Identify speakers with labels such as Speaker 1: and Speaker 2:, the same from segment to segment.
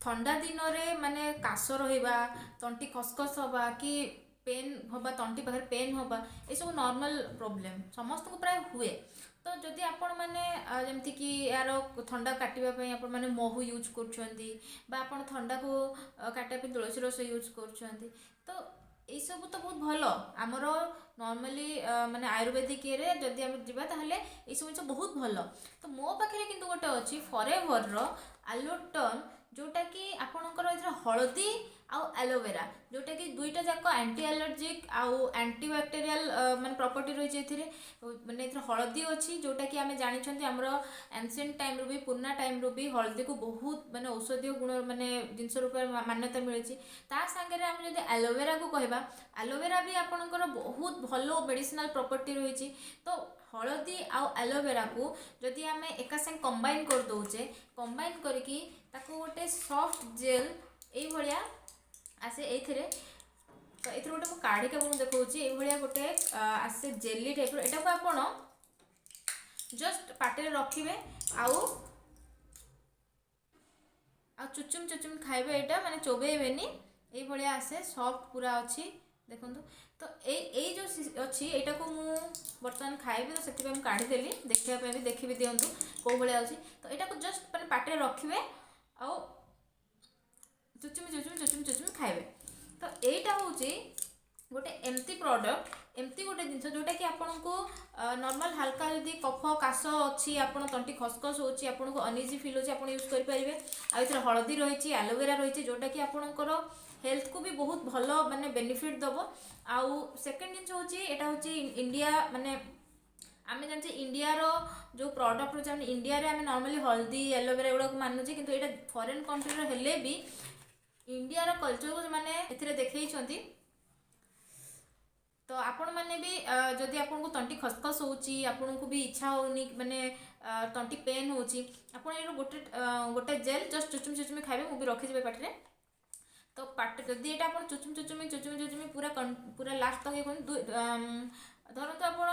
Speaker 1: ଥଣ୍ଡା ଦିନରେ ମାନେ କାଶ ରହିବା, ତଣ୍ଟି ଖସଖସ ହେବା କି ପେନ୍ ହେବା, ତଣ୍ଟି ପାଖରେ ପେନ୍ ହେବା, ଏସବୁ ନର୍ମାଲ ପ୍ରୋବ୍ଲେମ୍ ସମସ୍ତଙ୍କୁ ପ୍ରାୟ ହୁଏ। ତ ଯଦି ଆପଣମାନେ ଯେମିତିକି ଏହାର ଥଣ୍ଡା କାଟିବା ପାଇଁ ଆପଣମାନେ ମହୁ ୟୁଜ୍ କରୁଛନ୍ତି ବା ଆପଣ ଥଣ୍ଡାକୁ କାଟିବା ପାଇଁ ତୁଳସୀ ରସ ୟୁଜ୍ କରୁଛନ୍ତି, ତ ଏଇସବୁ ତ ବହୁତ ଭଲ। ଆମର ନର୍ମାଲି ମାନେ ଆୟୁର୍ବେଦିକ ଇଏରେ ଯଦି ଆମେ ଯିବା, ତାହେଲେ ଏଇସବୁ ଜିନିଷ ବହୁତ ଭଲ। ତ ମୋ ପାଖରେ କିନ୍ତୁ ଗୋଟେ ଅଛି ଫରେଭରର ଆଲୋଟନ୍, ଯେଉଁଟାକି ଆପଣଙ୍କର ଏଥିରେ ହଳଦୀ ଆଉ ଆଲୋଭେରା, ଯେଉଁଟାକି ଦୁଇଟା ଯାକ ଆଣ୍ଟି ଆଲର୍ଜିକ୍ ଆଉ ଆଣ୍ଟି ବ୍ୟାକ୍ଟେରିଆଲ ମାନେ ପ୍ରପର୍ଟି ରହିଛି ଏଥିରେ। ମାନେ ଏଥିରେ ହଳଦୀ ଅଛି, ଯେଉଁଟାକି ଆମେ ଜାଣିଛନ୍ତି ଆମର ଆନ୍ସିଏଣ୍ଟ ଟାଇମ୍ରୁ ବି, ପୁରୁଣା ଟାଇମ୍ରୁ ବି ହଳଦୀକୁ ବହୁତ ମାନେ ଔଷଧୀୟ ଗୁଣ ମାନେ ଜିନିଷ ରୂପରେ ମାନ୍ୟତା ମିଳିଛି। ତା ସାଙ୍ଗରେ ଆମେ ଯଦି ଆଲୋଭେରାକୁ କହିବା, ଆଲୋଭେରା ବି ଆପଣଙ୍କର ବହୁତ ଭଲ ମେଡ଼ିସିନାଲ ପ୍ରପର୍ଟି ରହିଛି। ତ ହଳଦୀ ଆଉ ଆଲୋଭେରାକୁ ଯଦି ଆମେ ଏକା ସାଙ୍ଗେ କମ୍ବାଇନ୍ କରିଦେଉଛେ, କମ୍ବାଇନ୍ କରିକି ତାକୁ ଗୋଟେ ସଫ୍ଟ ଜେଲ୍ ଏଇଭଳିଆ ଆସେ ଏଇଥିରେ। ତ ଏଥିରେ ଗୋଟେ ମୁଁ କାଢ଼ିକି ଆପଣଙ୍କୁ ଦେଖାଉଛି। ଏଇଭଳିଆ ଗୋଟେ ଆସେ ଜେଲି ଟାଇପ୍ର। ଏଟାକୁ ଆପଣ ଜଷ୍ଟ ପାଟିରେ ରଖିବେ ଆଉ ଆଉ ଚୁଚୁମ ଚୁଚୁମ ଖାଇବେ। ଏଇଟା ମାନେ ଚୋବେଇବେନି। ଏଇଭଳିଆ ଆସେ, ସଫ୍ଟ ପୁରା ଅଛି, ଦେଖନ୍ତୁ। ତ ଏଇ ଏଇ ଯେଉଁ ଅଛି, ଏଇଟାକୁ ମୁଁ ବର୍ତ୍ତମାନ ଖାଇବି, ତ ସେଥିପାଇଁ ମୁଁ କାଢ଼ିଦେଲି ଦେଖିବା ପାଇଁ ବି। ଦେଖିବି ଦିଅନ୍ତୁ କେଉଁ ଭଳିଆ ଅଛି। ତ ଏଇଟାକୁ ଜଷ୍ଟ ମାନେ ପାଟିରେ ରଖିବେ ଆଉ ଚୁଚୁମି ଚୁଚୁମି ଚୁଚୁମି ଚୁଚୁମି ଖାଇବେ। ତ ଏଇଟା ହେଉଛି ଗୋଟେ ଏମିତି ପ୍ରଡ଼କ୍ଟ, ଏମିତି ଗୋଟେ ଜିନିଷ ଯେଉଁଟାକି ଆପଣଙ୍କୁ ନର୍ମାଲ ହାଲକା ଯଦି କଫ କାଶ ଅଛି, ଆପଣ ତଣ୍ଟି ଖସଖସ ହେଉଛି, ଆପଣଙ୍କୁ ଅନଇଜି ଫିଲ୍ ହେଉଛି, ଆପଣ ୟୁଜ୍ କରିପାରିବେ। ଆଉ ଏଥିରେ ହଳଦୀ ରହିଛି, ଆଲୋଭେରା ରହିଛି, ଯେଉଁଟାକି ଆପଣଙ୍କର ହେଲ୍ଥକୁ ବି ବହୁତ ଭଲ ମାନେ ବେନିଫିଟ୍ ଦେବ। ଆଉ ସେକେଣ୍ଡ ଜିନିଷ ହେଉଛି, ଏଇଟା ହେଉଛି ଇଣ୍ଡିଆ, ମାନେ ଆମେ ଜାଣିଛେ ଇଣ୍ଡିଆର ଯେଉଁ ପ୍ରଡ଼କ୍ଟ ରହୁଛି, ଆମେ ଇଣ୍ଡିଆରେ ଆମେ ନର୍ମାଲି ହଳଦୀ, ଆଲୋଭେରା ଏଗୁଡ଼ାକୁ ମାନୁଛେ। କିନ୍ତୁ ଏଇଟା ଫରେନ୍ କଣ୍ଟ୍ରିର ହେଲେ ବି ଇଣ୍ଡିଆର କଲଚରକୁ ସେମାନେ ଏଥିରେ ଦେଖେଇଛନ୍ତି। ତ ଆପଣମାନେ ବି ଯଦି ଆପଣଙ୍କୁ ତଣ୍ଟି ଖସଖସ ହେଉଛି, ଆପଣଙ୍କୁ ବି ଇଚ୍ଛା ହେଉନି, ମାନେ ତଣ୍ଟି ପେନ୍ ହେଉଛି, ଆପଣ ଏଇରୁ ଗୋଟେ ଗୋଟେ ଜେଲ୍ ଜଷ୍ଟ ଚୁଚୁମି ଚୁଚୁମି ଖାଇବେ। ମୁଁ ବି ରଖିଯିବେ ପାଟିରେ। ତ ପାଟି ଯଦି ଏଇଟା ଆପଣ ଚୁଚୁମି ଚୁଚୁମି ଚୁଚୁମି ଚୁଚୁମି ପୁରା ପୁରା ଲାଷ୍ଟ ତକ ଧରନ୍ତୁ ଆପଣ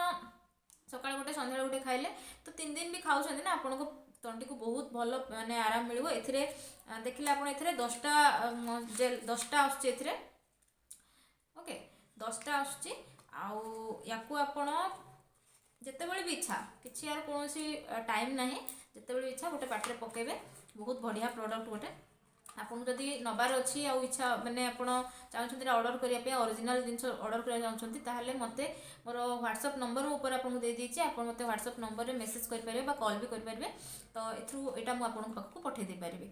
Speaker 1: ସକାଳେ ଗୋଟେ, ସନ୍ଧ୍ୟାବେଳେ ଗୋଟେ ଖାଇଲେ, ତ 3 ଦିନ ବି ଖାଉଛନ୍ତି ନା, ଆପଣଙ୍କୁ ତଣ୍ଟିକୁ ବହୁତ ଭଲ ମାନେ ଆରାମ ମିଳିବ। ଏଥିରେ ଦେଖିଲେ ଆପଣ, ଏଥିରେ 10ଟା ଜେଲ୍, 10ଟା ଆସୁଛି ଏଥିରେ। ଓକେ, 10ଟା ଆସୁଛି। ଆଉ ୟାକୁ ଆପଣ ଯେତେବେଳେ ବି ଇଚ୍ଛା, କିଛି ୟାର କୌଣସି ଟାଇମ୍ ନାହିଁ, ଯେତେବେଳେ ବି ଇଚ୍ଛା ଗୋଟେ ପାଟିରେ ପକାଇବେ। ବହୁତ ବଢ଼ିଆ ପ୍ରଡ଼କ୍ଟ ଗୋଟେ। ଆପଣଙ୍କୁ ଯଦି ନେବାର ଅଛି ଆଉ ଇଚ୍ଛା, ମାନେ ଆପଣ ଚାହୁଁଛନ୍ତି ଅର୍ଡ଼ର କରିବା ପାଇଁ, ଅରିଜିନାଲ୍ ଜିନିଷ ଅର୍ଡ଼ର କରିବାକୁ ଚାହୁଁଛନ୍ତି, ତାହେଲେ ମୋତେ ମୋର ହ୍ୱାଟ୍ସଆପ୍ ନମ୍ବର ମୁଁ ଉପରେ ଆପଣଙ୍କୁ ଦେଇଦେଇଛି। ଆପଣ ମୋତେ ହ୍ୱାଟ୍ସଆପ୍ ନମ୍ବରରେ ମେସେଜ୍ କରିପାରିବେ ବା କଲ୍ ବି କରିପାରିବେ। ତ ଏଥିରୁ ଏଇଟା ମୁଁ ଆପଣଙ୍କ ପାଖକୁ ପଠାଇ ଦେଇପାରିବି।